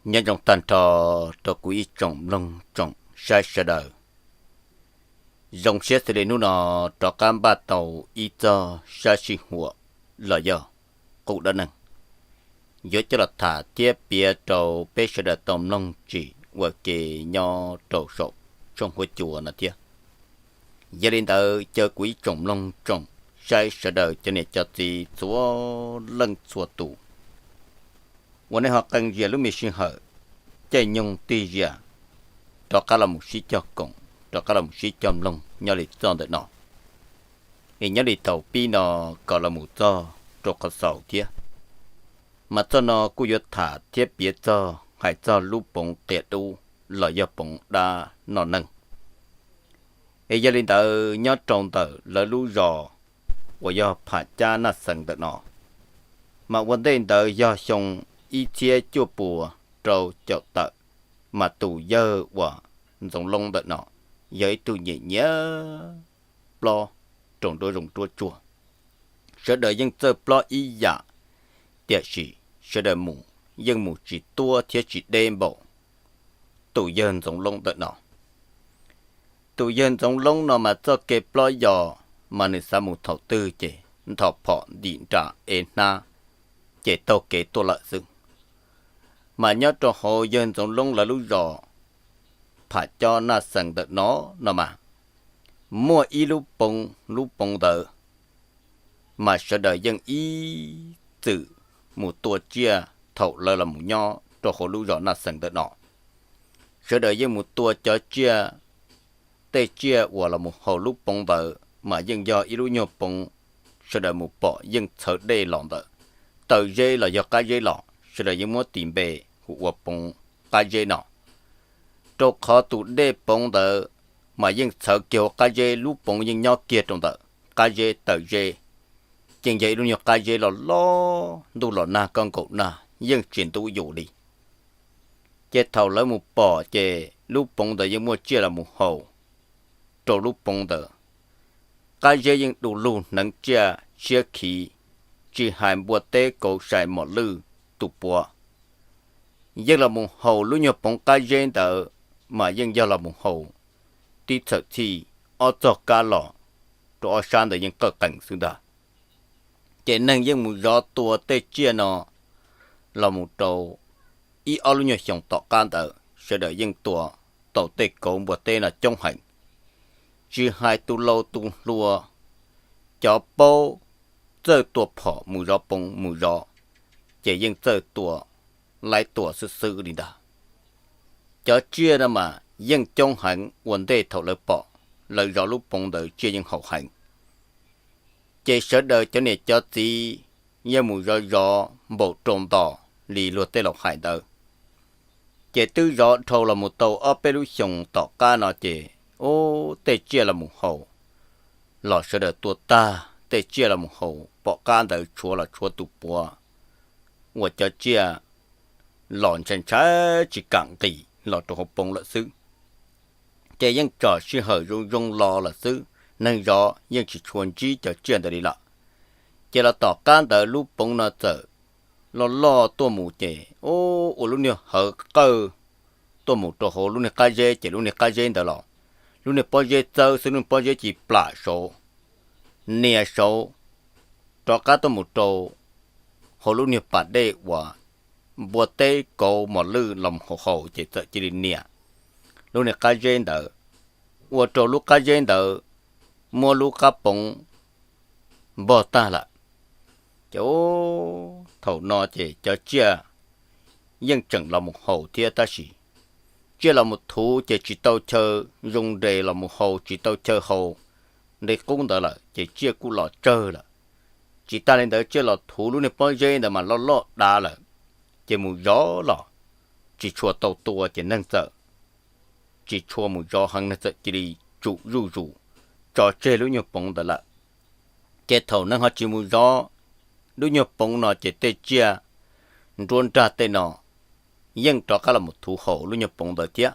Nyob zoo tag nrho rau kuv ib tsoom mloog tsoom saib sawv daws. Zoo siab xws li hnub no rov qab npaj tau ib txoj sab sij huam los yog qub dab neeg yuav coj los tham thiab piav rau peb sawv daws tau mloog tsim ua ke nyob rau saum tshooj huab cua no thiab. Yog li ntawd caw kuv ib tsoom mloog tsoom saib sawv daws cov niam cov txiv txhua leej txhua tus uas nej ho qee zias lub me sij hawm caij nyoog tig zias rov qab los mus sib cog koom, rov qab los mus sib cog mloog nyob li txoj ntawm no. Es nyob li thaum pib no kom los mus txog rau qhov xaus thiab, mas txoj no kuj yuav tham thiab piav txog hais txog lub poov qias dub los yog poov dab noj neeg. Es yog li ntawd nyob rau ntawm lawv lub zos uas yog Pham Cab Naj Xeev ntawm no, mas ua ntej ntawd yog xyoo ib txhiab cuaj puas rau caum tawm, mas tus yawg uas Ntxoov Loob ntawm no yog ib tug nyiam nyiam plob rau nruab zoov nruab tsuag. Sawv daws yeej txawj plob ib yam, tiam sis sawv daws mus yeej mus tsis tuab thiab tsis deb npaum tus yawg Ntxoov Loob ntawm no. Tus yawg Ntxoov Loob no mas txoj kev plob yos mas nws xav mus thaum twg ces nthos phom ntim nra ev hnab ces taug kev tuaj lawm xwb. Mas nyob rau hauv yawg Ntxoov Loob lawv lub zos Pham Cab Naj Xeev ntawm no no mas muaj ib lub poov, lub poov ntawd mas sawv daws yeej ib txwm mus tua tsiaj thaum lawv los mus nyob rau hauv lub zos Naj Xeev ntawm no. Sawv daws yeej mus tua cov tsiaj, tej tsiaj uas los mus haus lub poov ntawd mas yeej yog ib lub nyuag poov sawv daws mus pom yeej txhawv dej los ntawd, taw zeb los yog qab zeb los sawv daws yeej muab tis npe hu ua poov qab zeb no. Rau qhov tus dej poov ntawd mas yeej txhawv kiag hauv qab zeb, lub poov yeej nyob kiag rau ntawm qab zeb taw zeb, yeej yog ib lub nyuag qab zeb loj loj, ntuj los nag koj nkaum nag yeej tsis ntub yus li. Ces thaum lawv mus pom ces lub poov ntawd yeej muaj tsiaj los mus haus rau lub poov ntawd. Qab zeb yeej du lug hneev tsiaj tshiab khiv, tsis hais npua teb kauv sai mos lwj tus puav yeej los mus haus lub nyuag poov qab zeb ntawd, mas yeej yog los mus haus tib txhawm txhij ob txog kab los rau ob sab ntawd yeej qawj qees xwb ntag. Ces neeg yeej mus zov tua tej tsiaj no los mus rau ib ob lub nyuag xyoo tom qab ntawd sawv daws yeej tua tau tej kauv npua teb no coob heev. Tsis hais tus laus tus hluas, cov paub txawj tua phom mus zov poov mus zov, ces yeej txawj tua, laib tua xwb xwb li ntag. Cov tsiaj no mas yeej coob heev, ua ntej thaum lawv pom lawv zov lub poov ntawd tsiaj yeej haum heev. Ces sawv daws cov niam cov txiv yeej mus zov zov npaum rau nto li luag tej laus hais ntawd. Ces twb zov dhau los mus tau ob peb lub xyoos tom qab no ces, ub, tej tsiaj los mus haus los sawv daws tua tag, tej tsiaj los mus haus pom qab ntawd tshuav los tshuav tus puav uas cov tsiaj los ntshai ntshai tsis kam nqis los rau hauv poov lawm xwb. Ces yeej tsom sij hawm zoo zoo los lawm xwb, neeg zov yeej tsis tshua ntsib cov tsiaj ntawd li lawm. Ces los tom qab ntawd lub poov no txawm loj loj tuaj mus ces, ub, ua lub niag hawv qawj tuaj mus rau hauv lub niag qab zeb, ces lub niag qab zeb ntawd los lub niag pob zeb txawb xwb, lub niag pob zeb cia li plam saud, nias saud, rov qab tuaj mus rau hauv lub niag pas dej uas npua teb kauv mos lwj los haus haus ces txawm cia li nias lub niag qab zeb ntawd, ua rau lub qab zeb ntawd muab lub qab poov npog tag lawm. Ces thaum no ces cov tsiaj yeej tseem los mus haus thiab tab sis tsiaj los mus thuv ces tsis tau chaw zoo nres los mus haus, tsis tau chaw haus nqi qub ntawd lawm ces tsiaj kuj los tsawg lawm. Tsis tas li ntawd tsiaj los thuv lub niag pob zeb ntawd mas loj loj dav lawm, ces mus zov los tsis tshua tau tua ces neeg txawm tsis tshua mus zov heev, neeg txawm cia li tsum zuj zus tso tseg lub nyuag poov ntawd lawm. Ces thaum neeg ho tsis mus zov lub nyuag poov no ces tej tsiaj nruab nrag tej no yeej rov qab los mus thuv haus lub nyuag poov ntawd thiab.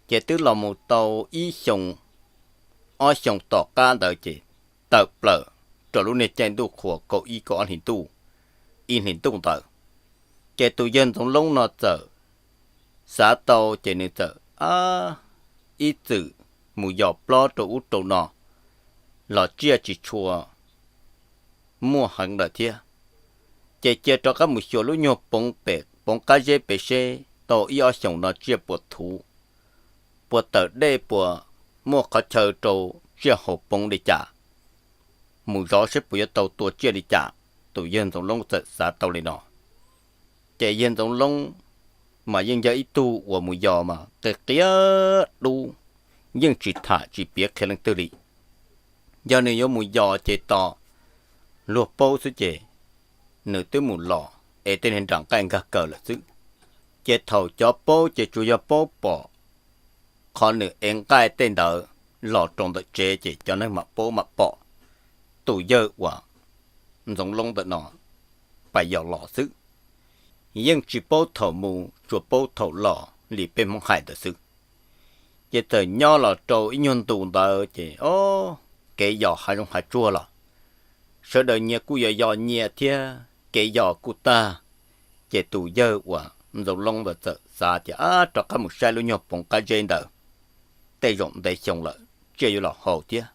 Ces twb los mus tau ib xyoos ob xyoos tom qab ntawd ces tawm plaws rau lub niag caij ntuj qhua kaum ib kaum ob hlis ntuj, ib hlis ntuj ntawd, ces tus yawg Ntxoov Loob no txawm xav tau ces nws txawm ab ib txwm mus yos plob rau ub rau no los tsiaj tsis tshua muaj heev lawm thiab. Ces cia rov qab mus xyuas lub nyuag poov pem poov qab zeb pem seb tau ib ob xyoos no tsiaj puas thuv, puas tawm dej, puas muaj qhov chaw rau tsiaj haus poov li cas, mus zov seb puas yuav tau tua tsiaj li cas. Tus yawg Ntxoov Loob txawm xav tau li no. Ces yawg Ntxoov Loob mas yeej yog ib tug uas mus yos mas qia qia dub, yeej tsis tham tsis piav qhia leej twg li. Yog nws yuav mus yos ces tos luag paub xwb ces nws twb mus los es tej niag nram nqaij nkag kaws lawm xwb. Ces thaum cov paub ces tsuas yog paub pom qhov nws ev nqaij tej ntawd los rau ntawm tsev ces cov neeg mam paub mam pom tus yawg uas Ntxoov Loob ntawm no pais yos los xwb. Yeej tsis paub thaum mus, tsuas paub thaum los li peb Hmoob hais ntawd xwb. Ces txawm nyob los rau ib nyuag ntu ntawd ces o, kev yos hav zoov hav tsuag los sawv daws nyias kuj yos yos nyias thiab kev yos kuj tag. Ces tus yawg uas Ntxoov Loob ntawd txawm xav tias ab rov qab mus saib lub nyuag poov qab zeb ntawd, tej zaum ntev xyoo lawm tsiaj yuav los haus thiab.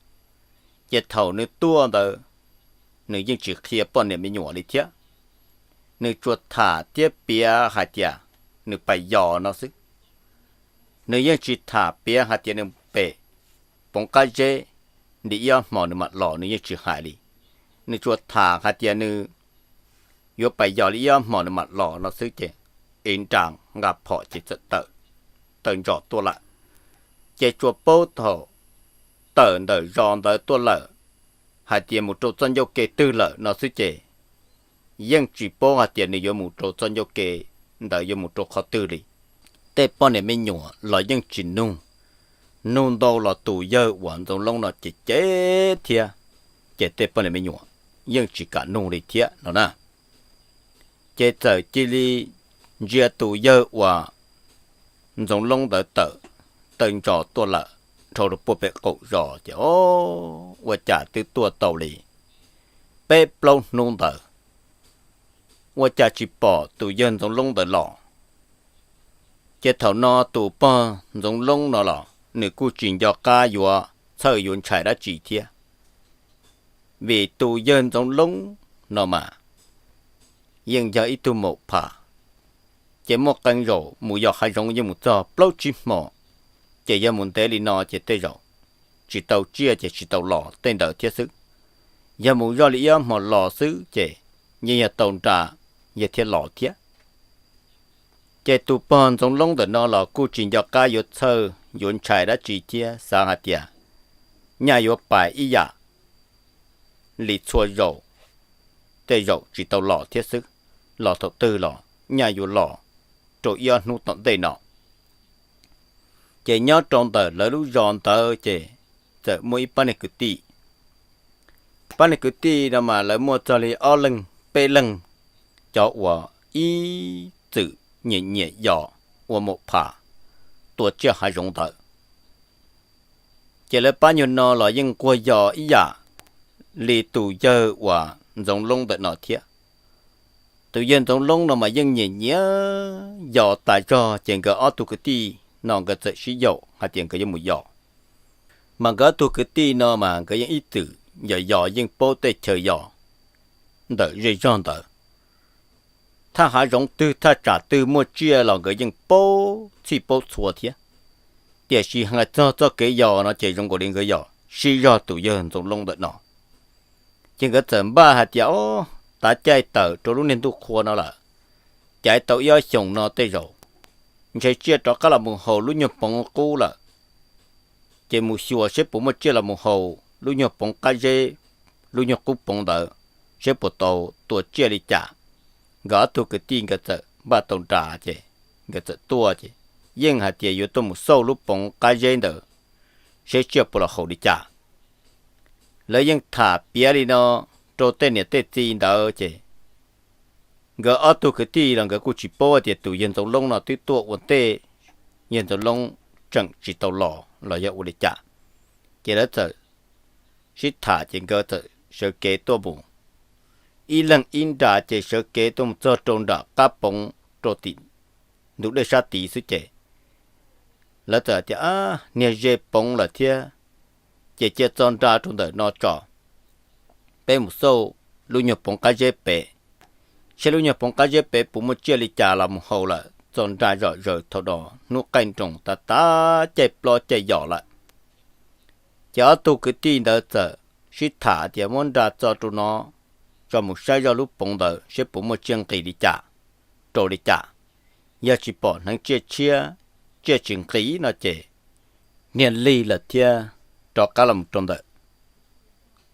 Ces thaum nws tuaj ntawd, nws yeej tsis qhia poj niam me nyuam li thiab. Nws tsuas tham thiab piav hais tias nws pais yos no xwb. Nws yeej tsis tham piav hais tias nws pem poov qab zeb li ib ob hmos nws mam los, nws yeej tsis hais li. Nws tsuas tham hais tias nws yuav pais yos li ib ob hmos nws mam los no xwb ces ev nra nqa phom ces txawm tawm ntsos tuaj lawm. Ces tsuas paub thaum tawm ntawm zos ntawd tuaj lawm hais tias mus rau txoj ncauj ke twg lawm no xwb ces yeej tsis paub hais tias nws yuav mus rau txoj ncauj ke ntawd yuav mus rau qhov twg li. Tej poj niam me nyuam los yeej tsis nug, nug ntau los tus yawg uas Ntxoov Loob no ces cem thiab, ces tej poj niam me nyuam yeej tsis kam nug li thiab no na. Ces txawm cia li ntsia tus yawg uas Ntxoov Loob ntawd tawm taw ntsos tuaj lawm dhau rau puag pem qaum zos ces o, ua cas twb tuaj tau li peb plaub hnub ntawd, ua cas tsis pom tus yawg Ntxoov Loob ntawd los. Ces thaum no tus pog Ntxoov Loob no los nws kuj tsis nco qab yuav txhawj yuav ntshai dab tsi thiab, vim tus yawg Ntxoov Loob no mas yeej yog ib tug maum pham, ces muaj qee zaum mus yos hav zoov yeej mus txog plaub tsib hmos, ces yog mus ntev li no ces tej zaum tsis tau tsiaj ces tsis tau los tej ntawd thiab xwb. Yog mus zoj li ib ob hmos los xwb ces yeej yog tau nra, yog thiaj los thiab. Ces tus pog Ntxoov Loob ntawm no los kuj tsis nco qab yuav txhawj yuav ntshai dab tsi thiab, xav hais tias nyaj yuav pais ib yam li txhua zaus, tej zaum tsis tau los thiab xwb, los thaum twg los nyaj yuav los rau ib ob hnub tom ntej no. Ces nyob rau ntawm lawv lub zos ntawd ces txawm muaj ib pab niag kwv tij. Pab niag kwv tij no mas lawv muaj txog li ob leeg peb leeg, cov uas ib txwm nyiam nyiam yos ua maum pham tua tsiaj hav zoov ntawd. Ces lawv pab nyuag no los yeej nquag yos ib yam li tus yawg uas Ntxoov Loob ntawm no thiab. Tus yawg Ntxoov Loob no mas yeej nyiam nyiam yos tas zog ces nkawd ob tug kwv tij no nkawd txawm sib yaum hais tias nkawd yuav mus yos. Mas nkawd ob tug kwv tij no mas nkawd yeej ib txwm yos yos yeej paub tej chaw yos ntawm zej zog ntawd. Thaj hav zoov twg thaj tsam twg muaj tsiaj los nkawd yeej paub txhij paub txhua thiab. Tiam sis hais txog txoj kev yos no ces zoo nkaus li nkawd yos sib zog tus yawg Ntxoov Loob ntawm no. Ces nkawd txawm npaj hais tias, o, tav caij tawm rau lub niag ntuj qhua no lawm, caiv tau ib ob xyoos no tej zaum ntshe tsiaj rov qab los mus haus lub nyuag poov qub lawm. Ces mus xyuas seb puas muaj tsiaj los mus haus lub nyuag poov qab zeb, lub nyuag qub poov ntawd, seb puas tau tua tsiaj li cas. Nkawd ob tug kwv tij nkawd txawm npaj tau nra ces nkawd txawm tuaj ces yeej hais tias yuav tuaj mus xauj lub poov qab zeb ntawd seb tsiaj puas los haus li cas. Lawv yeej tham piav li no rau tej niam tej txiv ntawd ces nkawd ob tug kwv tij los nkawd kuj tsis paub tias tus yawg Ntxoov Loob no twb tuaj ua ntej, yawg Ntxoov Loob tseem tsis tau los los yog ua li cas. Ces lawv txawm sib tham ces nkawd txawm sawv kev tuaj mus, ib leeg ib nra ces sawv kev tuaj mus txog rau nram qab poov rau tim ntug dej sab tid xwb ces lawv txawm tias, Ab, niag ze poov lawm thiab, ces cia txo nra rau ntawm no tso, peb mus xauj lub nyuag poov qab zeb pem, seb lub nyuag poov qab zeb pem puas muaj tsiaj li cas los mus haus lawm, txo nra zom zaws thaum no hnub qaij nroos tav tav caij plob caij yos lawm. Ces ob tug kwv tij ntawd txawm sib tham tias muab nra txo rau no, tso mus saib zoj lub poov ntawd seb puas muaj tsiaj nqis li cas, rau li cas. Yog tsis pom hneev tsiaj tshiab, tsiaj tsis nqis no ces niag lig lawm thiab, rov qab los rau ntawm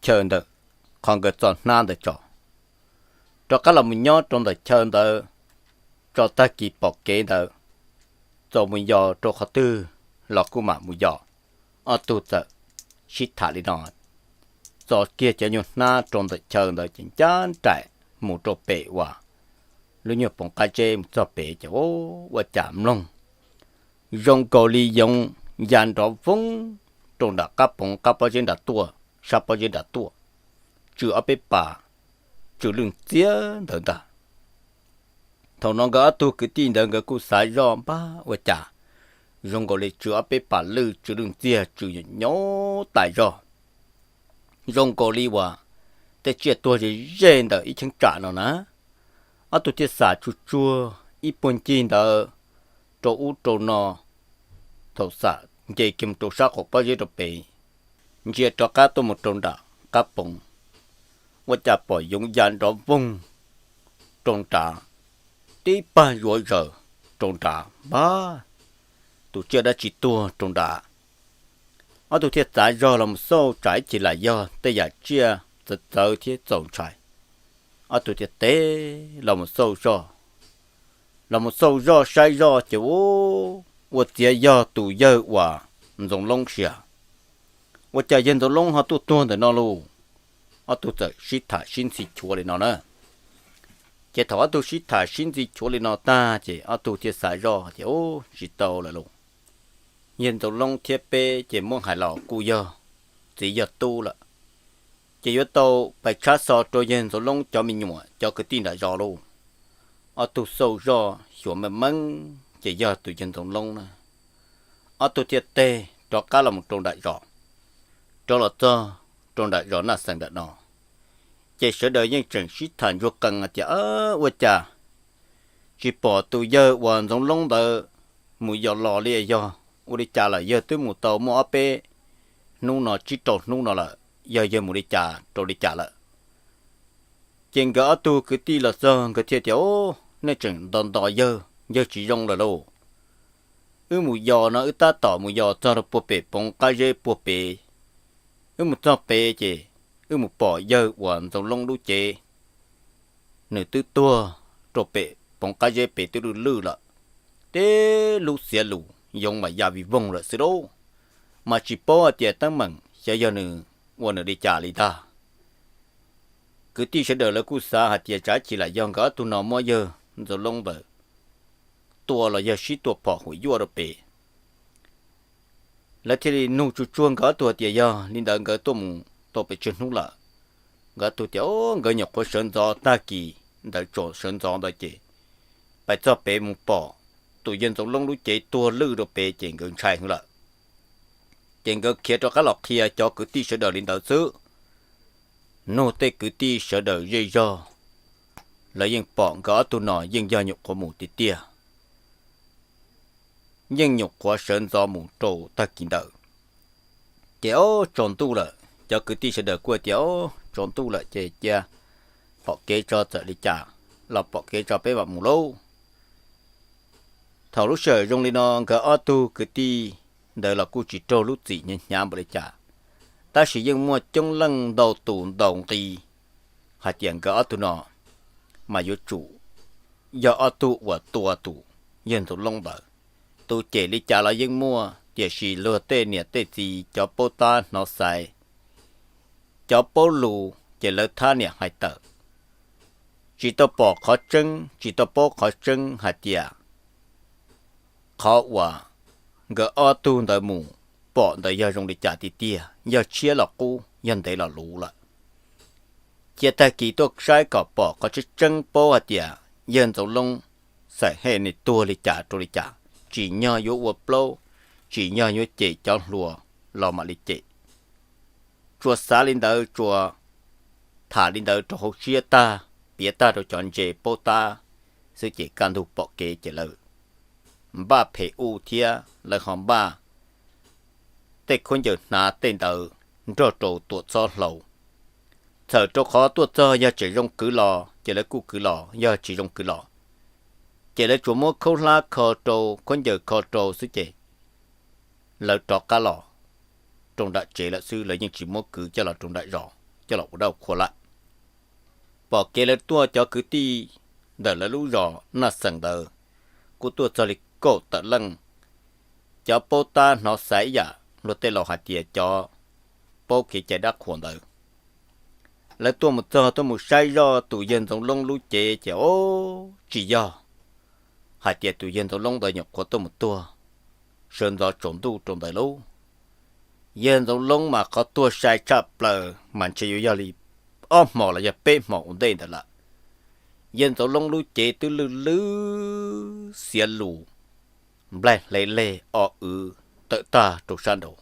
chaw ntawm qhov nkawd txo hnab ntawd tso, rov qab los mus nyob rau ntawm chaw ntawd, tso tag kis pom kev ntawd, txaus mus yos rau qhov twg los kuj mam mus yos. Ob tug txawm sib tham li no, txo kiag cov nyuag hnab rau ntawm chaw ntawd ces ncaj nraim mus rau pem uas lub nyuag poov qab zeb mus txog pem ces ua cas mloog zoo nkaus li yoov ya nrov voog rau nram qab poov qab pob zeb nram tuaj, sab pob zeb nram tuaj, tsw ob peb pas, tsw lwj ntxiag ntawd ntag. Thaum no nkawd ob tug kwv tij ntawd nkawd kuj xav zoj npab ua cas zoo nkaus li tsw ob peb pas lwj tsw lwj ntxiag tsw nyob tais zog, zoo nkaus li uas tej tsiaj tuag ze ze ntawm ib cheeb tsam no na. Ob tug thiaj xav tsuag tsuag ib puag ncig ntawd rau ub rau no, thaum xam nce kiag mus rau sab qaum pob zeb rau pem, ntsia rov qab tuaj mus rau nram qab poov, ua cas pom yoov ya nrov voog rau nrad, tib pag zuav zaws rau nrad npab, tus tsiaj dab tsi tuag rau nrad. Ob tug thiaj txav zog los mus xauj tsam ib chim lam yog tej yam tsiaj txawv txawv thiab txaus ntshai. Ob tug thiaj teb los mus xauj zoj, los mus xauj zoj saib zoj ces ua, ua ciav yog tus yawg uas Ntxoov Loob sia. Ua cas yawg Ntxoov Loob ho tuaj tuag ntawm no lauj? Ob tug txawm sib tham sib ntxhi chuav li no na. Ces thaum ob tug sib tham sib ntxhi chuav li no tag ces ob tug thiaj xav zoj tias, Ub, tsis tau lawm lauj. Yawg Ntxoov Loob thiab peb ces muab hais los kuj yog txiv yog tub lawm, ces yuav tau pais tshab xo rau yawg Ntxoov Loob cov me nyuam cov kwv tij nram zos lauj. Ob tug xauj zoj xyuas meej meej ces yog tus yawg Ntxoov Loob na. Ob tug thiaj teg rov qab los mus rau nram zos, rov los txog rau nram zos Naj Xeem nram no, ces sawv daws yeej tseem sib tham ntsuag qees hais tias, Ua cas tsis pom tus yawg uas Ntxoov Loob ntawd mus yos los li, yog ua li cas lawm? Yawg twb mus tau muaj ob peb hnub no tsib rau hnub no lawm, yog yawg mus li cas rau li cas lawm? Ces nkawd ob tug kwv tij los txog nkawd thiaj tias, Ub, nej tseem nto nto yawg, yawg tsis zoo lawm lauj. Wb mus yos no wb tab tom mus yos txog rau puag pem poov qab zeb puag pem. Wb mus txog pem ces wb mus pom yawg uas Ntxoov Loob lub cev, nws twb tuag rau pem poov qab zeb pem twb lwj lwj lawm, teb lub xiav lus yoov mas ya vij voog lawm xwb lauj. Mas tsis paub hais tias teeb meem xyov yog nws ua nws li cas li ntag. Kwv tij sawv daws lawv kuj xav hais tias tsam ib chim lam yog nkawd ob tug no muab yawg Ntxoov Loob ntawd tua los yog sib tua phom huam yuaj rau pem. Lawv thiaj li nug tsuag tsuag nkawd ob tug tias yog li ntawd nkawd tuaj mus tau pes tsawg hnub lawm. Nkawd ob tug tias, Au, nkawd nyuam qhuav sawv ntxov tag kis ntawd, tsaus sawv ntxov ntawd ces pais txog pem mus pom tus yawg Ntxoov Loob lub cev tuag lwj rau pem ces nkawd ntshai heev lawm. Ces nkawd khiav rov qab los qhia cov kwv tij sawv daws li ntawd xwb. Nug tej kwv tij sawv daws zej zog, lawv yeej pom nkawd ob tug no yeej yog nyuam qhuav mus tiag tiag, yeej nyuam qhuav sawv ntxov mus rau tag kis ntawd. Ces, Au, tsaus ntuj lawm. Cov kwv tij sawv daws kuj tias, Au, tsaus ntuj lawm ces cia pom kev tso, txawm li cas los pom kev tso peb mam mus lauj. Thaum lub sij hawm zoo li no nkawd ob tug kwv tij ntawd los kuj tsis raug lub txim hnyav hnyav npaum li cas, tab sis yeej muaj coob leej ntau tus ntaus nqi hais tias nkawd ob tug no mas yuav tsum yog ob tug uas tua tus yawg Ntxoov Loob ntawd. Tus cem li cas los yeej muaj, tiam sis luag tej niam tej txiv cov paub tab hnov xaiv, cov paub lus ces lawv thab niam hais tawm, tsis tau pom qhov tseeb, tsis tau paub qhov tseeb hais tias qhov uas nkawd ob tug ntawd mus pom ntawd yog zoo li cas tiag tiag, yog tshiab los qub, yog ntev los luv lawm. Cia tag kis tuaj saib kom pom qhov tseeb tseeb paub hais tias yawg Ntxoov Loob txawm hej nws tuag li cas rau li cas, tsim nyog yuav ua plaub, tsim nyog yuav cem cov hluas los mam li cem. Tsuas xav li ntawd, tsuas tham li ntawd rau hauv siab tag, piav tag rau cov ntses paub tab xwb ces kaj ntug pom kev ces lawv npaj phem u thiab lawv ho npaj tej khaub ncaws hnav tej ntawd nrog rau Tuam Txob Hlau. Txhawm rau qhov tuaj txog yog tseem zoo kwv los ces lawv kuj kwv los, yog tsis zoo kwv los ces lawv tsuas muab khaub hlab kho rau, khaub ncaws kho rau xwb ces lawv rov qab los rau nram tsev lawm xwb, lawv yeej tsis muab kwv coj los rau nram zos coj los ua dab qhua lawm. Pom kev lawv tuaj cov kwv tij ntawm lawv lub zos Naj Xeem ntawd kuj tuaj txog li kaum tawm leej. Cov paub tab hnov xaiv ib yam luag tej laus hais tias cov paub kev cai dab qhuas ntawd, lawv tuaj mus txog tuaj mus saib zoj tus yawg Ntxoov Loob lub cev ces o, tsis yog hais tias tus yawg Ntxoov Loob ntawd nyuam qhuav tuaj mus tuag sawv ntxov tsaus ntuj rau ntawd lauj. Yawg Ntxoov Loob mas qhov tuag sai tshaj plaws mas ntshe yuav yog li ob hmos los yog peb hmos ua ntej ntawd lawm. Yawg Ntxoov Loob lub cev twb lwj lwj xiav lus, nplaig hle leg o wv tawm tag rau sab nraud,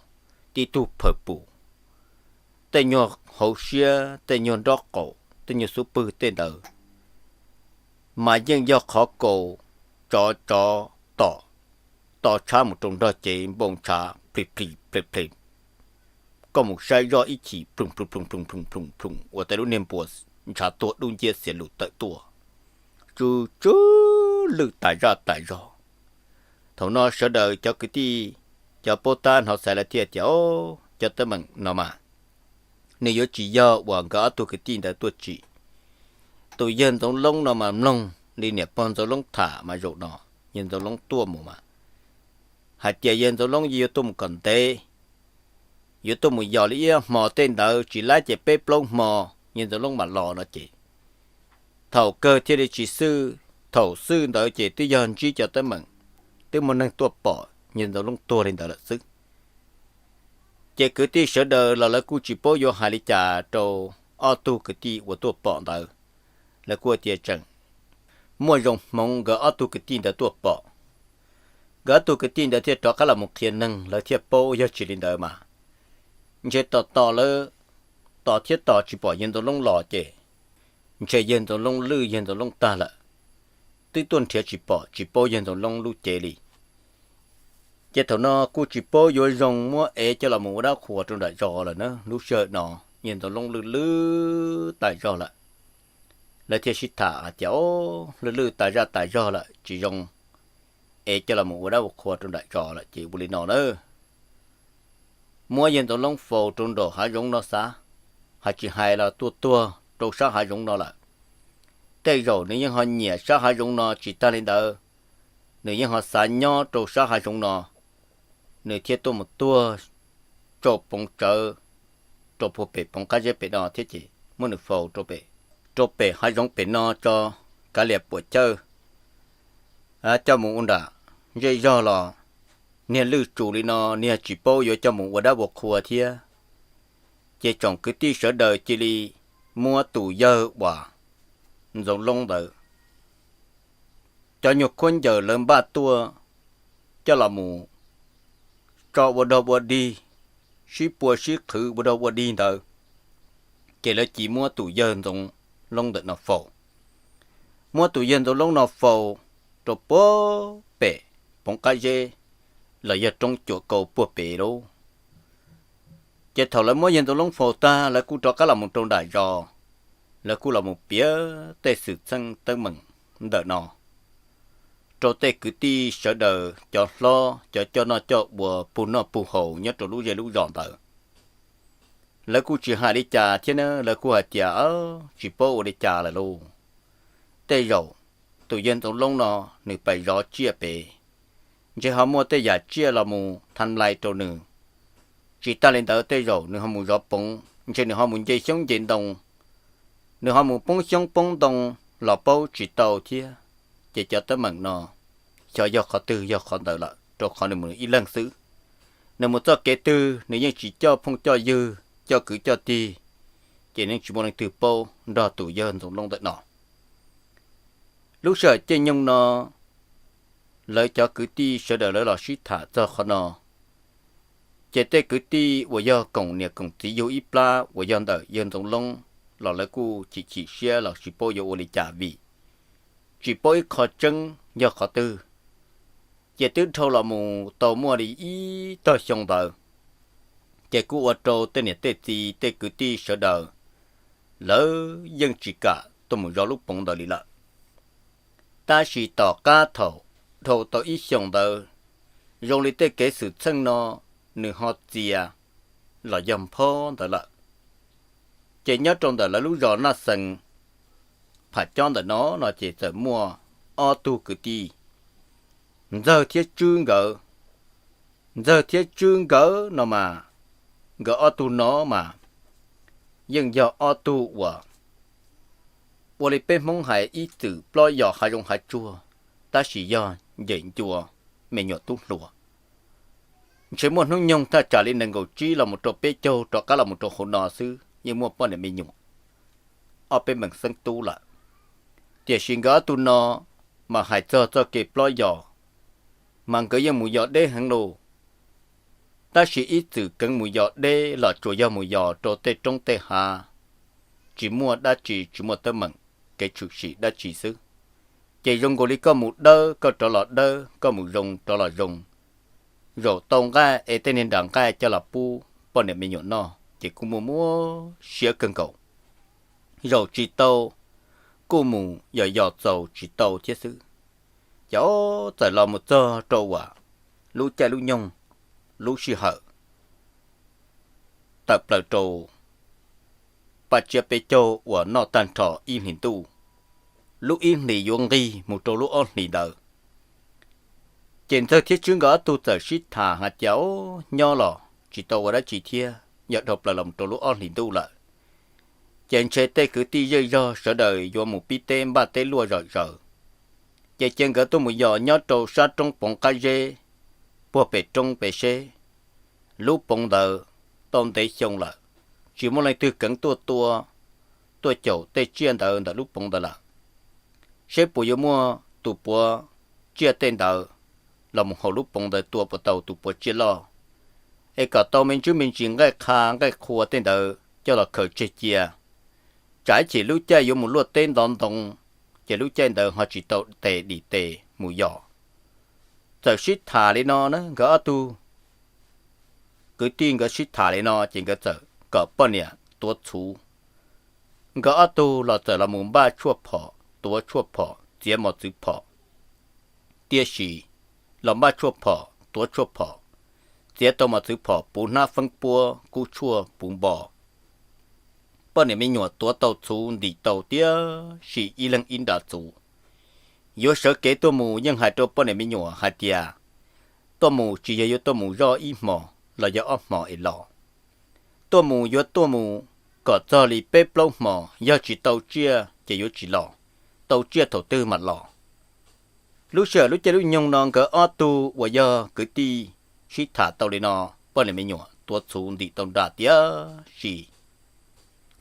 tib tug phaws pum, tej nyuag hauv siab, tej nyuag nrob qaum, tej nyuag xub pwg tej ntawd mas yeej yog qhov kaus tsov tsov tom, to tshab mus rau nrog cev npoo ntshav plis plis plis plis. Koj mus saib zoj ib chim ploom ploom ploom ploom ploom ploom ploom ua tej lub niag npua ntshav tuag dub nciab xiav lus tawm tuaj, tsw tsw lwj tas zaj tas zog. Thaum no sawv daws cov kwv tij, cov paub tab hnov xaiv lawv thiaj tias, o, cov teeb meem no mas nws yuav tsis yog uas nkawd ob tug kwv tij ntawd tuaj tsim. Tus yawg Ntxoov Loob no mas mloog li niam pog Ntxoov Loob tham mas zaum no yawg Ntxoov Loob tuaj mus mas hais tias yawg Ntxoov Loob yeej yuav tuaj mus kom ntev, yuav tuaj mus yos li ib hmo tej ntawd, tsis lab ces peb plaub hmo yawg Ntxoov Loob mam los no ces thaum kawg thiaj li tsis xwj. Thaum xwj ntawd ces twb yog ntsib cov teeb meem, twb muaj neeg tuaj pom yawg Ntxoov Loob tuag li ntawd lawm xwb. Ces kwv tij sawv daws los lawv kuj tsis paub yuav hais li cas rau ob tug kwv tij uas tuaj pom ntawd. Lawv kuj tias tseem muaj zoo hmoov nkawd ob tug kwv tij ntawd tuaj pom, nkawd ob tug kwv tij ntawd thiaj rov qab los mus qhia neeg, lawv thiaj paub. Yog tsis li ntawd mas ntshe tos tos lawv, tos thiab tos tsis pom yawg Ntxoov Loob los ces ntshe yawg Ntxoov Loob lwj, yawg Ntxoov Loob tag lawm, twb tuaj nrhiav tsis pom, tsis paub yawg Ntxoov Loob lub cev li. Ces thaum no kuj tsis paub yuav zoo muab ev coj los mus ua dab qhuas rau nram zos lawm na. Lub sij hawm no yawg Ntxoov Loob lwj lwj tas zog lawm. Lawv thiaj sib tham hais tias, o, lwj lwj tas zaj tas zog lawm, tsis zoo ev coj los mus ua dab ua qhua rau nram zos lawm ces ua li no na, muab yawg Ntxoov Loob faus rau nraum hav zoov no xav, hais tsis hais los tuaj tuag rau sab hav zoov no lawm. Tej zaum nws yeej ho nyiam sab hav zoov no, tsis tag li ntawd nws yeej ho xav nyob rau sab hav zoov no, nws thiaj tuaj mus tuag tsau poov tsawv rau puag pem poov qab zeb pem no thiab ces muab nws faus rau pem, rau pem hav zoov pem no tso, kav liam puam chawj, coj mus ua nram zej zog los niag lwj tsus li no, niag tsis paub yuav coj mus ua dab ua qhua thiab. Ces tsoom kwv tij sawv daws cia li muab tus yawg uas Ntxoov Loob ntawd cov nyuag khaub ncaws lawv npaj tuaj coj los mus tso ua dog ua dig, sib pua sib qhwv ua dog ua dig ntawd, ces lawv cia muab tus yawg Ntxoov Loob ntawm no faus. Muab tus yawg Ntxoov Loob no faus rau puag pem poov qab zeb los yog roob cuam kau puag pem lauj. Ces thaum lawv muab yawg Ntxoov Loob faus tag, lawv kuj rov qab los mus rau nram zos, lawv kuj los mus piav tej xwm txheej teeb meem ntawm no rau tej kwv tij sawv daws, cov hlob cov coj noj coj ua pug noj pug haus nyob rau lub zej lub zos ntawd. Lawv kuj tsis hais li cas thiab na, lawv kuj hais tias, tsis paub ua li cas lawm lauj. Tej zaum tus yawg Ntxoov Loob no nws pais zov tsiaj pem, ntshe ho muaj tej yam tsiaj los mus tha nlais rau nws. Tsis tag li ntawd tej zaum nws ho mus zov poov, ntshe nws ho mus nce xyoob nce ntoo, nws ho mus poob xyoob poob ntoo los paub tsis tau thiab. Ces cov teeb meem no xyov yog qhov twg yog qhov ntawd lawm, rau qhov nws mus ib leeg xwb. Nws mus txoj kev twg nws yeej tsis coj phooj coj ywg, coj kwv coj tij, ces yeej tsis muaj leej twg paub nrog tus yawg Ntxoov Loob ntawm no. Lub sij hawm caij nyoog no lawv cov kwv tij sawv daws lawv los sib tham txog qhov no. Ces tej kwv tij uas yog koom niam koom txiv yug ib plab uas yog ntawm yawg Ntxoov Loob los lawv kuj chim chim siab los tsis paub yuav ua li cas vim tsis paub ib qho tseeb yog qhov twg. Ces twb dhau los mus tau muaj li ib tog xyoo ntawd, ces kuj ua rau tej niam tej txiv tej kwv tij sawv daws lawv yeej tsis kam tuaj mus zov lub poov ntawd li lawm. Tab sis tom qab thaum dhau tau ib xyoos ntawd, zoo li tej kev xwm txheej no nws ho txias los yog nphob ntawd lawm. Ces nyob rau ntawm lawv lub zos Naj Xees Pham Cob ntawm no no ces txawm muaj ob tug kwv tij, Ntxawg thiab Tswb nkawd. Ntxawg thiab Tswb nkawd no mas, nkawd ob tug no mas yeej yog ob tug uas ua li peb Hmoob hais ib txwm plob yos hav zoov hav tsuag, tab sis yog nce ncua me nyuam tub hluas. Ntshe muaj hnub nyoog thaj tsam li nees nkaum tsib los mus rau peb caug rov qab los mus rau hauv no xwb yeej muaj poj niam me nyuam ob peb meem xeeb tub lawm. Tiam sis nkawd ob tug no mas hais txog txoj kev plob yos mas nkawd yeej mus yos deb heev lauj. Tab sis ib txwm keev mus yos deb los tsuas yog mus yos rau tej roob tej hav, tsis muaj dab tsi, tsis muaj teeb meem, kev tshwm sim dab tsi xwb. Ces zoo nkaus li koj mus dawb koj rov los dawb, koj mus zoo rov los zoo. Zaum tau nqaij es tej niag nram nqaij coj los pub poj niam me nyuam noj ces kuj muaj muab siab kawg nkaus. Zaum tsis tau kuj mus yos yos txaus tsis tau thiab xwb. Ces txawm los mus txog rau uas lub caij lub nyoog, lub sij hawm tawm plaws rau paj tsiab peb caug uas noj tag nrho ib hlis ntuj, lub ib hlis yuav nqig mus rau lub ob hlis ntawd, ces Ntxawg thiab Tswb nkawd ob tug txawm sib tham hais tias, Os, nyob los tsis tau ua dab tsi thiab, yog dhau plaws los rau lub ob hlis ntuj lawm, ces ntshe tej kwv tij zej zog sawv daws yuav mus pib teb npaj teb luaj zom zaws. Ces cia nkawd tuaj mus yos nyob rau sab roob poov qab zeb puag pem roob pem seb. Lub poov ntawd tau ntev xyoo lawm, tsis muaj leej twg keev tuaj tua, tuaj caum tej tsiaj ntawd ntawm lub poov ntawd lawm. Seb puas yuav muaj tus puav tsiaj tej ntawd los mus haus lub poov ntawd tua puas tau tus puav tsiaj loj, es kom tau me ntsis me ntsis nqaij qha nqaij qhua tej ntawd coj los khaws tseg cia. Tsam ib chim lub caij yuav mus luaj teb ntov ntoo, ces lub caij ntawd ho tsis tau tes dim tes mus yos. Txawm sib tham li no na, nkawd ob tug kwv tij nkawd sib tham li no ces nkawd txawm kom poj niam tuav txhuv. Nkawd ob tug los txawm los mus npaj tshuaj phom, tuav tshuaj phom, txiav mos txwv phom. Tiam sis los npaj tshuaj phom, tuav tshuaj phom, txiav tau mos txwv phom puv hnab feeb puab kub tshuaj puv npo. Poj niam me nyuam tuav tau txhuv ntim tau tiam sis ib leeg ib nra txhuv. Yuav sawv kev tuaj mus yeej hais rau poj niam me nyuam hais tias, tuaj mus tsis yog yuav tuaj mus zoj ib hmos los yog ob hmos es los. Tuaj mus yuav tuaj mus kom txog li peb plaub hmos, yog tsis tau tsiaj ces yuav tsis los, tau tsiaj thaum twg mam los. Lub sij hawm lub caij lub nyoog no nkawd ob tug uas yog kwv tij sib tham tau li no, poj niam me nyuam tuav txhuv ntim tau nra tiam sis,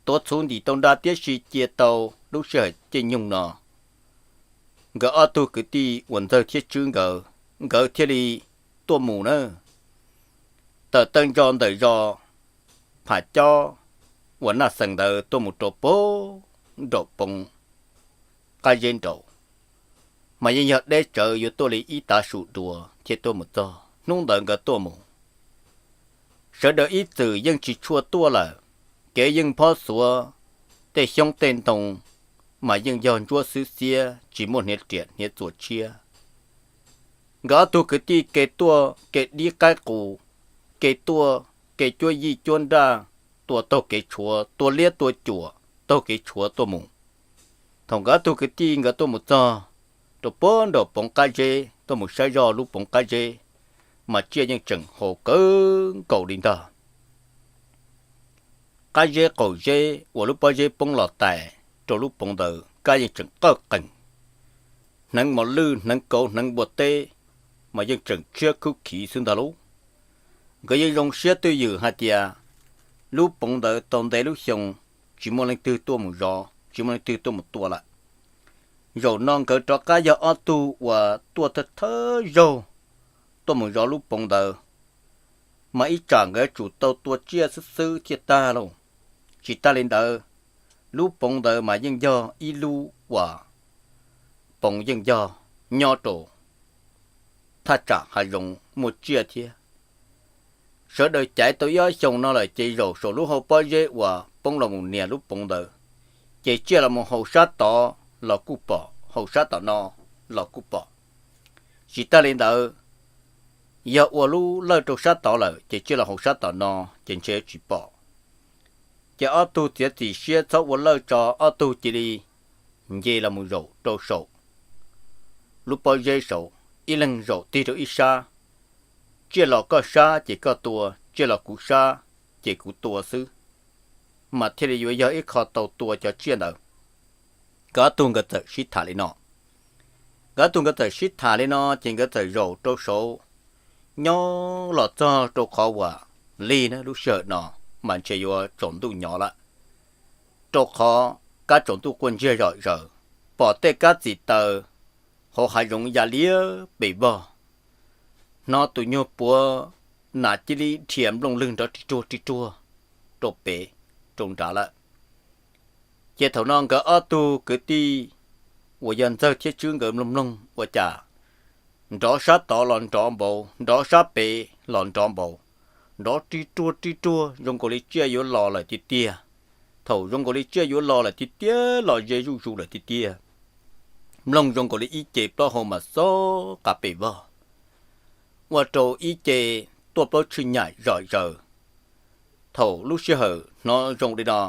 tuav txhuv ntim tau nra tiam sis cia tau lub sij hawm caij nyoog no, nkawd ob tug kwv tij uas Ntxawg thiab Tswb nkawd, nkawd thiaj li tuaj mus na. Tawm taw ntso ntawm zos Pham Cob uas Naj Xees ntawd tuaj mus rau puag nraum poov qab zeb nraud, mas yeej yog deb tsawv yuav tuaj li ib tav su dua thiab tuaj mus txog hnub ntawd nkawd tuaj mus. Sawv daws ib txwm yeej tsis tshua tuaj lawm, kev yeej phob xuav, tej xyoob tej ntoo mas yeej yog ntsuab xwb xiab tsis muaj hniav riam hniav txuas tshiab. Nkawd ob tug kwv tij ke tuaj ke dib qaib qus, ke tuaj ke cuab yij cuab nraj, tua taug kev tshuav, tua liab tua cuam taug kev tshuav tuaj mus. Thaum nkawd ob tug kwv tij nkawd tuaj mus txog rau puag nraum poov qab zeb tuaj mus saib zoj lub poov qab zeb, mas tsiaj yeej tseem hau kawg nkaus li ntag. Qab zeb qaum zeb uas lub pob zeb poob los tais rau lub poov ntawd kab yeej tseem qawj qees, hneev mos lwj hneev kauv hneev npua teb mas yeej tseem tshiab khub khiv xwb ntag lauj. Nkawd yeej zoo siab twj ywm hais tias lub poov ntawd tau ntev lub xyoo tsis muaj leej twg tuaj mus zov tsis muaj leej twg tuaj mus tua lawm. Zaum no nkawd rov qab yog ob tug uas tuaj thawj thawj zaug tuaj mus zov lub poov ntawd, mas ib tsam nkawd tsum tau tua tsiaj xwb xwb thiaj tag lauj. Tsis tas li ntawd, lub poov ntawd mas yeej yog ib lub uas poov yeej yog nyob rau thaj tsam hav zoov muaj tsiaj thiab. Sawv daws caiv tau ib ob xyoos no lawm ces zaum saum lub hauv pob zeb uas poob los mus nias lub poov ntawd, ces tsiaj los mus haus sab tod los kuj pom, haus sab tom no los kuj pom. Tsis tas li ntawd, yog ua lub lawj rau sab tod lawm ces tsiaj los haus sab tom no ces ntshe tsis pom. Ces ob tug txiav txim siab txhob ua lawj tso, ob tug cia li nce los mus zaum rau saum lub pob zeb saud, ib leeg zaum tig rau ib sab. Tsiaj los koj sab ces koj tua, tsiaj los kuv sab ces kuv tua xwb, mas thiaj li yuav yog ib qho tau tua cov tsiaj ntawd. Nkawd ob tug nkawd txawm sib tham li no. Nkawd ob tug nkawd txawm sib tham li no ces nkawd txawm zaum rau saud, nyob los txog rau qhov uas lig na, lub sij hawm no mas ntshe yuav tsaus ntuj nyob lawm, rau qhov kab tsaus ntuj quaj ntsiag zom zaws, pom tej kab txim taws hauv hav zoov ya liab pes vog, hnov tus nyuag puav nas cia li dhia nplooj lwg nrov ri ruag ri ruag rau pem rau nrad lawm. Ces thaum no nkawd ob tug kwv tij uas yog Ntxawg thiab Tswb nkawd mloog mloog ua cas nrov sab tod los nrov npaum, nrov sab pem los nrov npaum, nrov ri ruag ri ruag zoo nkaus li tsiaj yuav los lawm tiag tiag. Thaum zoo nkaus li tsiaj yuav los lawm tiag tiag, los ze zuj zus lawm tiag tiag, mloog zoo nkaus li ib ce plaub hau mas xob qa pes vog, ua rau ib ce tuaj plaub tsib nyaim zom zaws. Thaum lub sij hawm hnov zoo li no,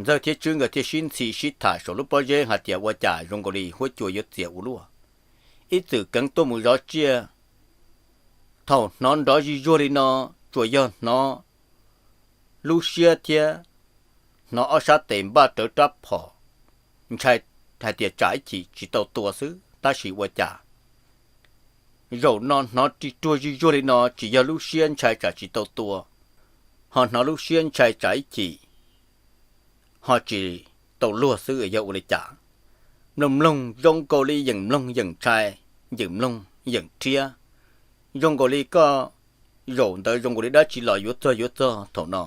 Ntxawg thiab Tswb nkawd thiaj sib ntxhi sib tham saum lub pob zeb hais tias ua cas zoo nkaus li huab cua yuav txias ua luaj, ib txwm keev tuaj mus zov tsiaj, thaum hnov nrov zij zuag li no, tsuas yog hnov lub siab thiab hnov ob sab tes npaj rawv rab phom, ntshai hais tias tsam ib chim tsis tau tua xwb, tab sis ua cas zaum no hnov ri ruag zij zuag li no, tsis yog lub siab ntshai tsam tsis tau tua, ho hnov lub siab ntshai tsam ib chim ho tsis tau luag xwb, yog ua li cas? Mloog mloog zoo nkaus li yeem mloog yeem ntshai, yeem mloog yeem rhiab, zoo nkaus li koj zaum ntawd zoo nkaus li dab tsi los yuav txog yuav txog thaum no.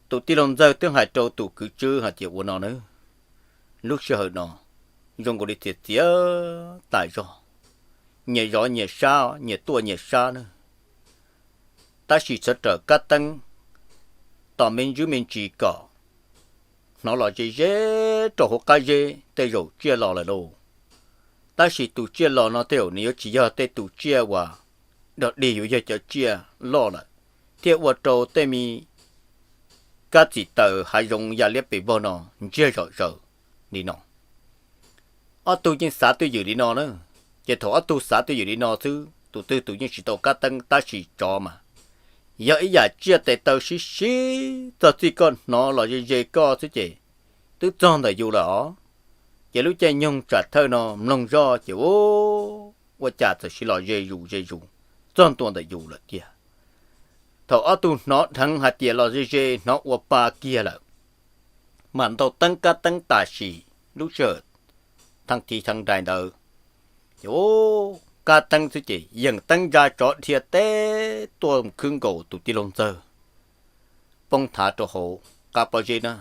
Tus tij laug Ntxawg twb hais rau tus kwv Tswb hais tias ua no na, lub sij hawm no zoo nkaus li txias txias tas zog, nyias zov nyias sab, nyias tuaj nyias sab na, tab sis txhob rawm kab teeb tos me ntsis me ntsis kom hnov los ze ze rau hauv qab zeb tej zaum tsiaj los lawm lauj. Tab sis tus tsiaj los no tej zaum nws yuav tsis yog tej tus tsiaj uas dog dig, yuav yog cov tsiaj loj lawm, thiaj ua rau tej me kab txim taws hav zoov ya liab pes vog no ntsiag zom zaws li no. Ob tug yeej xav twj ywm li no na, ces thaum ob tug xav twj ywm li no xwb, tus twg tus yeej tsis tau kab teeb, tab sis tsov mas yog ib yam tsiaj tes taw sib sib, txog txij koj hnov los ze ze koj xwb ces twb txog ntawm yus lawm os. Ces lub caij nyoog tsam thawj no mloog zoj ces ua cas txawm sis los ze zus ze zus txog ntua ntawm yus lawm tiag. Thaum ob tug hnov dheev hais tias los ze ze hnov ua pa kiag lawm, mam ntaus teeb kab teeb tam sim lub sij hawm thaj thiv thaj nrais ntawd, ces kab teeb xwb ces yeem teeb ntsa tsov dhia teb tuaj khwb nkaus tus tij laug Ntxawg poob thav rau hauv qab pob zeb na.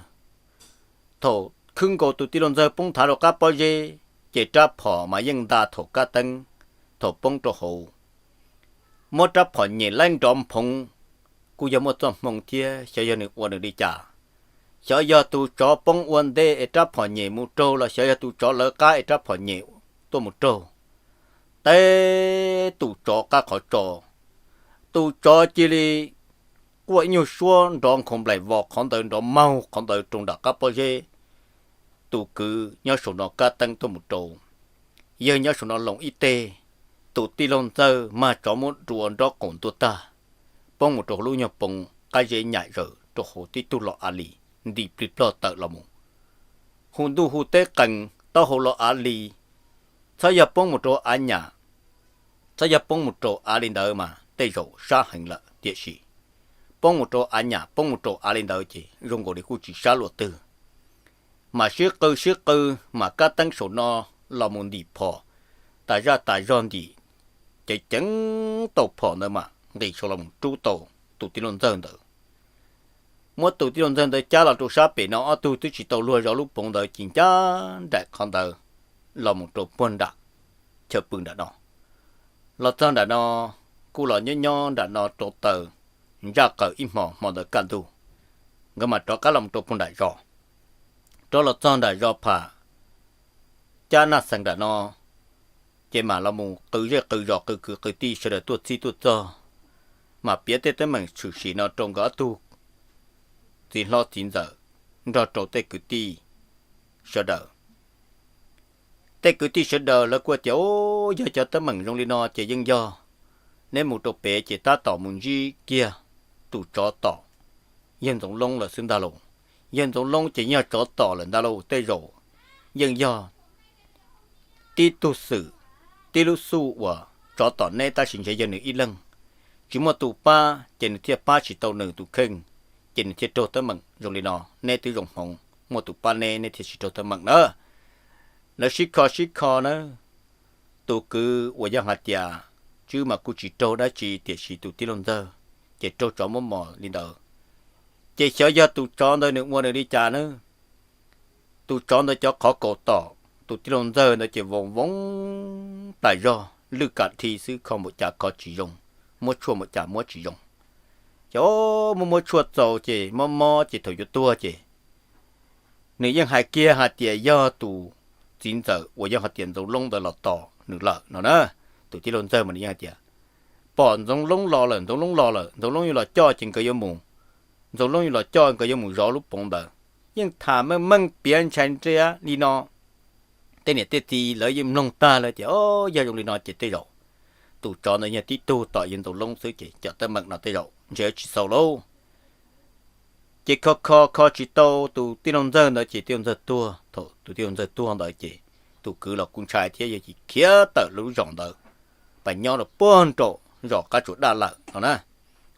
Thaum khwb nkaus tus tij laug Ntxawg poob thav rau qab pob zeb, ces rab phom mas yeej nta thaum kab teeb, thaum poob rau hauv. Muab rab phom nyem laib nrov nphoov, kuj yog muaj txoj hmoo thiab, xyov yog nws ua nws li cas. Xyov yog tus tsov poob ua ntej es rab phom nyem mus raug los xyov yog tus tsov lawv qab es rab phom nyem tuaj mus raug. Teb tus tsov qab qhov tso, tus tsov cia li quaj ib nyuag suab nrov nkhaus nplaim vos qhov ntawd, nrov maug qhov ntawd rau nram qab pob zeb. Tus kwv nyob saum no kab teeb tuaj mus rau, yawg nyob saum no loos ib teg, tus tij laug Ntxawg mag tsov muab dua nrob qaum ntua tag, poob mus rau hauv lub nyuag poov qab zeb nyaim zaws rau hauv tib tug los av li, nti plig plog tawm los mus, hu ntuj hu teb qees taub hau los av li. Txhob yog poob mus rau av nyam, txhob yog poob mus rau av li ntawd mas tej zaum sab heev lawm, tiam sis poob mus rau av nyam, poob mus rau av li ntawd ces zoo nkaus li kuj tsis sab luaj twg. Mas sib qw sib qw, mas kab teeb saum no los mus ntim phom, tas zaj tas zog ntim, ceev ceev tau phom ntawd mas nqis saum los mus rub tau tus tij laug ntxawg ntawd. Muab tus tij laug ntxawg ntawd cab los rau sab pem no, ob tug twb tsis tau luag zov lub poov ntawd, cia li ncaj nraim qhov ntawd los mus rau puag nram chaw pw nram no. Los txog nram no, kuj los nyob nyob nram no rau taws ntsaj qaws ib hmos, hmo ntawd kaj ntug, nkawd mas rov qab los mus rau puag nram zos. Rov los txog nram zos pham Cab Naj Xees nram no, ces mam los mus qw zej qw zos, qw kwv qw tij, sawv daws tuaj txhij tuaj txog, mas piav tej teeb meem tshwm sim no rau nkawd ob tug txiv hlob txiv ntxawm nrog rau tej kwv tij sawv daws. Tej kwv tij sawv daws lawv kuj tias, O, yog cov teeb meem zoo li no ces yeej yog neb mus rau pem ces tab tom mus ntsib kiag tus tsov tom yawg Ntxoov Loob lawm xwb ntag lauj. Yawg Ntxoov Loob ces yog tsov tom lawm ntag lauj. Tej zaum yeej yog tib tug xwm, tib lub xuj uas tsov tom neb, tab sis ntshe yog nws ib leeg tsis muaj tus pab ces nws thiaj pab tsis tau nws tus kheej, ces nws thiaj raug teeb meem zoo li no. Neb twb zoo hmoov muaj tus pab neb, neb thiaj tsis raug teeb meem na. Lawv sib kho sib kho na, tus kwv uas yog hais tias Tswb mas kuj tsis raug dab tsi, tiam sis tus tij laug ntxawg ces raug tsov muab mos li ntawd. Ces xyov yog tus tsov ntawd nws ua nws li cas na, tus tsov ntawd cov qhov kaus tom tus tij laug ntxawg ntawd ces voos voos tas zog, lwj kam dhi xwb, kho npaum cas kho tsis zoo, muab tshuaj npaum cas muab tsis zoo. Ces muab muab tshuaj txaus ces mob mob ces thaum yuav tuag ces nws yeej hais kiag hais tias yog tus txiv ntxawm uas yog hais tias Ntxoov Loob ntawd los tom nws lawm no na. Tus tij laug ntxawg mas nws yeej hais tias pom Ntxoov Loob los lawm, Ntxoov Loob los lawm, Ntxoov Loob yuav los coj ces nkawd yuav mus, Ntxoov Loob yuav los coj nkawd yuav mus zov lub poov ntawd. Yeej tham meej meej piav ntshai nriab li no. Tej niam tej txiv lawv yeej mloog tag lawm tias, O, yog zoo li no ces tej zaum tus tsov ntawd yog tib tug tom yawg Ntxoov Loob xwb ces cov teeb meem no tej zaum ntshe yuav tsis xaus lauj. Ces kho kho kho tsis tau tus tij laug ntxawg ntawd ces tij laug ntxawg tuag. Thaum tus tij laug ntxawg tuag ntawd ces tus kwv los kuj ntshai thiab, yog ces khiav tawm lub zos ntawd pas nyob rau puag nraum zos Qab Tsuas Daj lawm no na.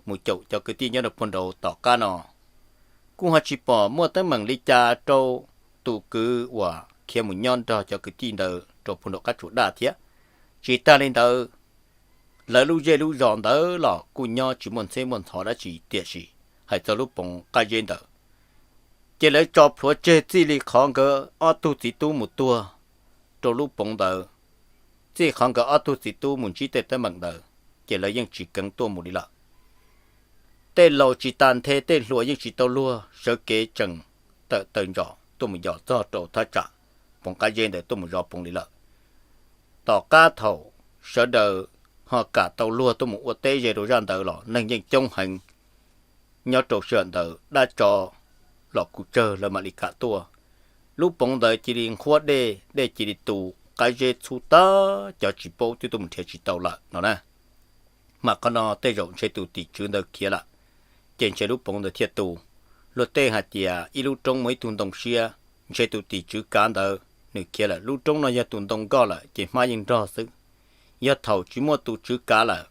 Mus caum cov kwv tij nyob rau puag nraud. Tom qab no kuj ho tsis pom muaj teeb meem li cas rau tus kwv uas khiav mus nyob nrog cov kwv tij ntawd rau puag nraum Qab Tsuas Daj thiab. Tsis tag li ntawd, lawv lub zej lub zos ntawd los kuj nyob tsis muaj ntxheb muaj ntxhov dab tsi, tiam sis hais txog lub poov Qab Zeb ntawd ces lawv tso plhuav tseg txij li qhov nkawd ob tug txiv tub mus tuag rau lub poov ntawd, txij qhov nkawd ob tug txiv tub mus ntsib tej teeb meem ntawd, ces lawv yeej tsis keev tuaj mus li lawm. Tej laus tsis tas nthe, tej hluas yeej tsis tau luag sawv kev tseem tawm taws ntsos tuaj mus yos txog rau thaj tsam poov Qab Zeb ntawd tuaj mus zov poov li lawm. Tom qab thaum sawv daws ho kam tau luag tuaj mus ua teb ze rau zaj ntawd los neeg yeej coob heev, nyob rau sij hawm ntawd dab tsov los kuj tsawg lawv mam li kam tuaj. Lub poov ntawd cia li nqhuab dej, dej cia li tu, Qab Zeb txhub tag, cov tsis paub twb tuaj mus nrhiav tsis tau lawm no na. Mas qhov no tej zaum ntshe tus tim tswv ntawd khiav lawm, ces ntshe lub poov ntawd thiaj tu. Luag tej hais tias ib lub roob muaj ib tug ntoo siab, ntshe tus tim tswv kav ntawd nws khiav lawm. Lub roob no yog tus ntoo nkoj lawm ces hmab yeej nrog xwb. Yog thaum tsis muaj tus tswv kav lawm,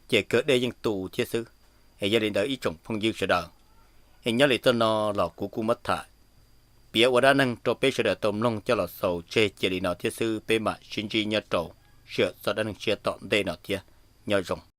ces kawg dej yeej tu thiab xwb. Es yog li ntawd ib tsoom phooj ywg sawv daws, es nyob li txoj no los kuv kuj muab tham piav ua dab neeg rau peb sawv daws tau mloog coj los xaus tseg cia li no thiab xwb. Peb mam sib ntsib nyob rau sij hawm txoj dab neeg tshiab tom ntej no thiab. Nyob zoo.